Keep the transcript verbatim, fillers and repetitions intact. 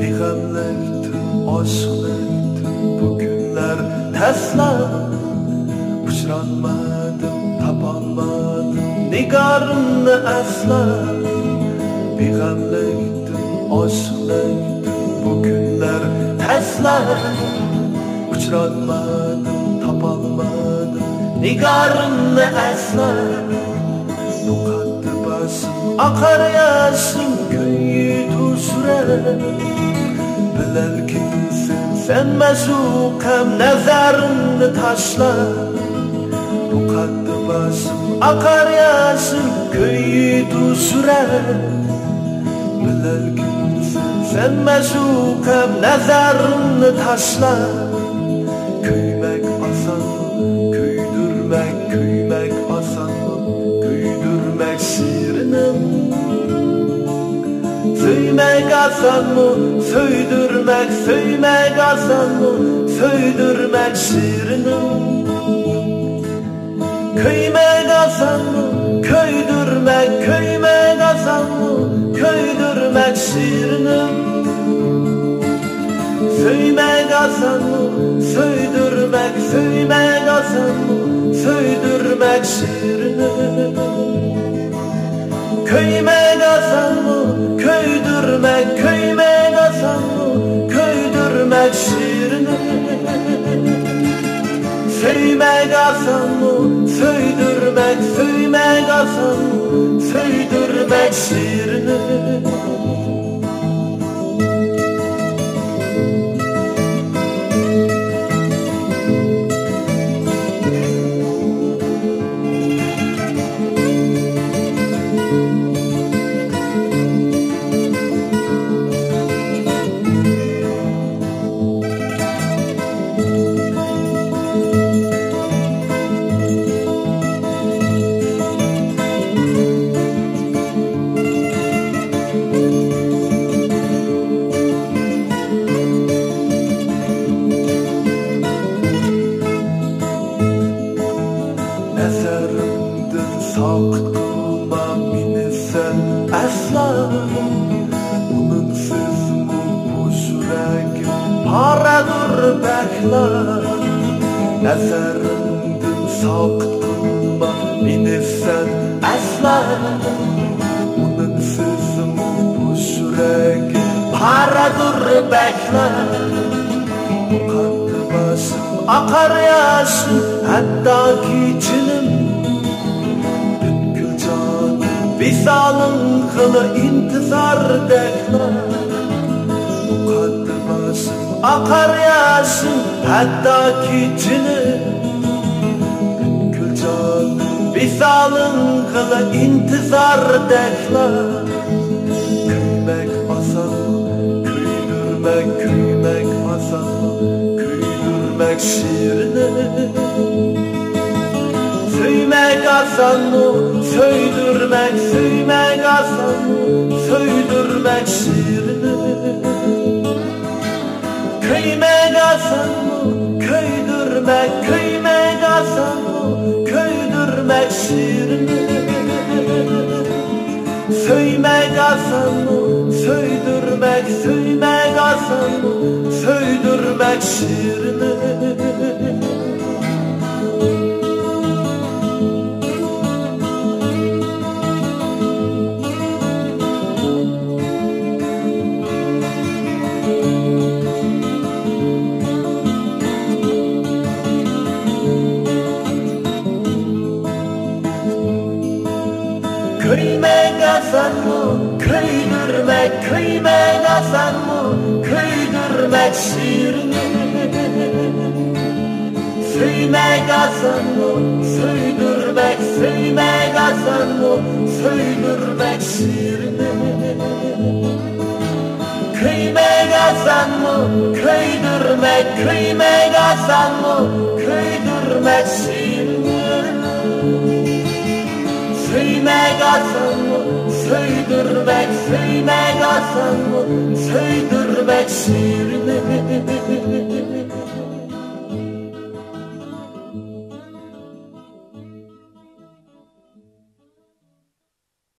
بىغەملىكتىن، ئاشىقلىقتىن بۇ كۈنلەر تەسلا. ئۇچراتمىدىم، تاپالمىدىم نىگارىمنى ئەسلا. بىغەملىكتىن، ئاشىقلىقتىن بۇ كۈنلەر تەسلا. ئۇچراتمىدىم، تاپالمىدىم نىگارىمنى ئەسلا. نوقاتتا باشىم ئاقار ياشىم، كۆيىدۇ سۈرەت. بىلەلكىمسەن سەن مەشۇقەم نەزەرىمنى تاشلا. نوقاتتا باشىم ئاقار ياشىم، كۆيىدۇ سۈرەت. بىلەلكىمسەن سەن مەشۇقەم نەزەرىمنى تاشلا. كۆيمەك ئاسانمۇ، كۆيدۈرمەك، كۆيمەك ئاسانمۇ، كۆيدۈرمەك شېرىنىم. سۆيمەك ئاسانمۇ، سۆيدۈرمەك، سۆيمەك ئاسانمۇ، سۆيدۈرمەك شېرىنىم. كۆيمەك ئاسانمۇ، كۆيدۈرمەك، كۆيمەك ئاسانمۇ، كۆيدۈرمەك شېرىنىم. سۆيمەك ئاسانمۇ، سۆيدۈرمەك، سۆيمەك ئاسانمۇ، سۆيدۈرمەك شېرىنىم. كۆيمەك ئاسانمۇ، كۆيدۈرمەك، كۆيمەك ئاسانمۇ، كۆيدۈرمەك شېرىنىم. سۆيمەك ئاسانمۇ، سۆيدۈرمەك، سۆيمەك ئاسانمۇ، سۆيدۈرمەك شېرىنىم. نەزىرىڭدىن ساقىت قىلما مېنى سەن ئەسلا. ئۇنىڭسىزمۇ بۇ يۈرەكىم پارەدۇر بەكلا. نەزىرىڭدىن ساقىت قىلما مېنى سەن ئەسلا. ئۇنىڭسىزمۇ بۇ يۈرەكىم پارەدۇر بەكلا. قاندا باشىم ئاقار ياشىم، ھەتتاكى جېنىم. پۈتكۈل جانىم ۋىسالىڭغىلا ئىنتىزاردەكلا. قاندا باشىم ئاقار ياشىم، ھەتتاكى جېنىم. پۈتكۈل جانىم ۋىسالىڭغىلا ئىنتىزاردەكلا. كۆيمەك ئاسانمۇ، كۆيدۈرمەك، كۆيمەك ئاسانمۇ، كۆيدۈرمەك شېرىنىم. سۆيمەك ئاسانمۇ، سۆيدۈرمەك، سۆيمەك ئاسانمۇ، سۆيدۈرمەك شېرىنىم. كۆيمەك ئاسانمۇ، كۆيدۈرمەك، كۆيمەك ئاسانمۇ، كۆيدۈرمەك شېرىنىم. سۆيمەك ئاسانمۇ، سۆيدۈرمەك، سۆيمەك ئاسانمۇ، سۆيدۈرمەك شېرىنىم. كۆيمەك ئاسانمۇ، كۆيدۈرمەك، كۆيمەك ئاسانمۇ، كۆيدۈرمەك شېرىنىم. سۆيمەك ئاسانمۇ، سۆيدۈرمەك، سۆيمەك ئاسانمۇ، سۆيدۈرمەك شېرىنىم. كۆيمەك ئاسانمۇ، كۆيدۈرمەك، كۆيمەك ئاسانمۇ، كۆيدۈرمەك شېرىنىم. سۆيمەك ئاسانمۇ، سۆيدۈرمەك، سۆيمەك ئاسانمۇ، سۆيدۈرمەك شېرىنىم.